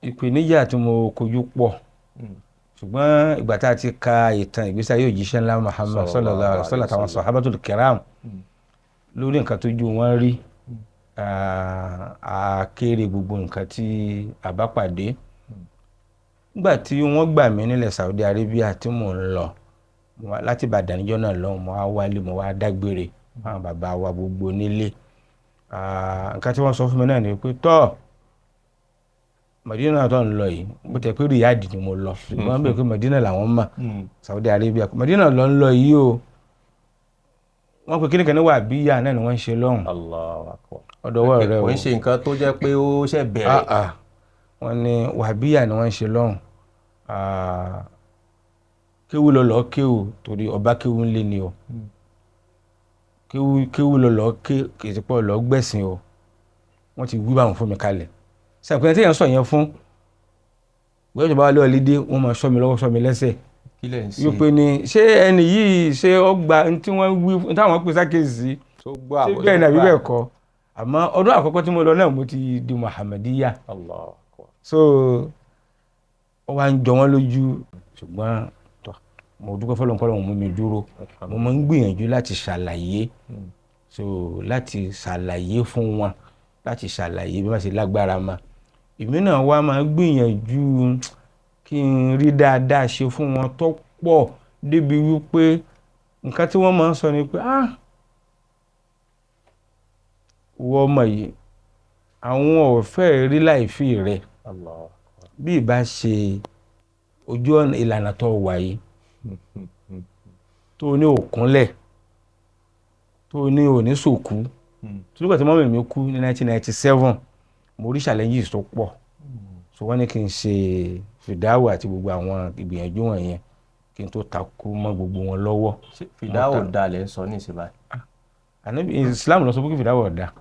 Ìpèníjà tí mo kojú pọ̀, ṣùgbọ́n ìgbà tá a ti ka ìtàn ìgbésí ayé òjíṣẹ́ ńlá Muhammad sallallahu alaihi wasallam àtàwọn sahabatul kiram lórí nǹkan tó ju wọn rí, a kéré gbogbo nǹkan tí a bá pàdé. Nígbà tí wọ́n gbà mí nílẹ̀ Saudi Arabia tí mò ń lọ láti Ìbàdàn níjọ́ náà lọ́hùn, mo wá wálé, mo wá dágbére fáwọn bàbá wa gbogbo nílé. Nǹkan tí wọ́n sọ fún mi náà ni pé tọ́ Madina tó ń lọ yìí, bó tẹ̀ pé Riyadh ni mo lọ, ṣùgbọ́n bẹ́ẹ̀ pé Madina làwọn mọ̀, Saudi Arabia, Madina ló ń lọ yìí o. Wọ́n pe kíní kan ní wàbíyà náà ni wọ́n ń ṣe lọ́hùn. Allahu Akbar. Ọ̀dọ̀wọ́ rẹ o. Kò ń ṣe nǹkan tó jẹ́ pé ó ṣẹ̀ bẹ̀rẹ̀. Wọ́n ní wàbíyà ni wọ́n ń ṣe lọ́hùn. Kéwú lọ lọ́ọ́ kéwú torí ọba kéwú ńlé ni o. Kéwú lọ lọ́ọ́ ké, kì í ti pọ̀ lọ́ọ́ gbẹ̀sìn o. Wọ́n ti wí báwọn fún mi kalẹ̀. Sàpẹ́yìn tí èèyàn sọ yẹn fún, bóyá ìjọba wa lé ọlídé, wọ́n máa sọ mi lọ́wọ́, sọ mi lẹ́sẹ̀. Yóò pe ni ṣé ẹni yìí ṣé ó gba tí wọ́n wí táwọn pè sákèsí ṣé bẹ́ẹ̀ ni àbí bẹ́ẹ̀ kọ́. Àmọ́ ọdún àkọ́kọ́ tí mo lọ náà mo ti di Muhammadiyya. So ó wá ń jọ wọ́n lójú, ṣùgbọ́n mo dúpẹ́ fọlọ́n kọ́lọ́n mú mi dúró. Mo máa ń gbìyànjú láti ṣàlàyé, so láti ṣàlàyé fún wọn, láti ṣàlàyé bí wọ́n ṣe lágbára ma. Èmi náà wá máa gbìyànjú kí n rí dáadáa ṣe fún wọn tó pọ̀ débi wípé nǹkan tí wọ́n máa ń sọ ni pé wọ́n ọmọ yìí àwọn ò fẹ́ rí láìfí rẹ̀ bí ìbá ṣe ojú ọ̀nà ìlànà tó wà yìí tó ní òkúnlẹ̀ tó ní òní sòkú. Tó nígbà tí mọ́mì mi kú ní 1997 mo rí challenges tó pọ̀, so wọ́n ní kí n ṣe fìdáwò àti gbogbo àwọn ìgbìyànjú wọ̀nyẹn kí n tó takú mọ́ gbogbo wọn lọ́wọ́. Fìdáwò dalẹ̀ ń sọ ní ìsìn báyìí. Ànábì Islam lọ sọ pé kí fìdáwò da.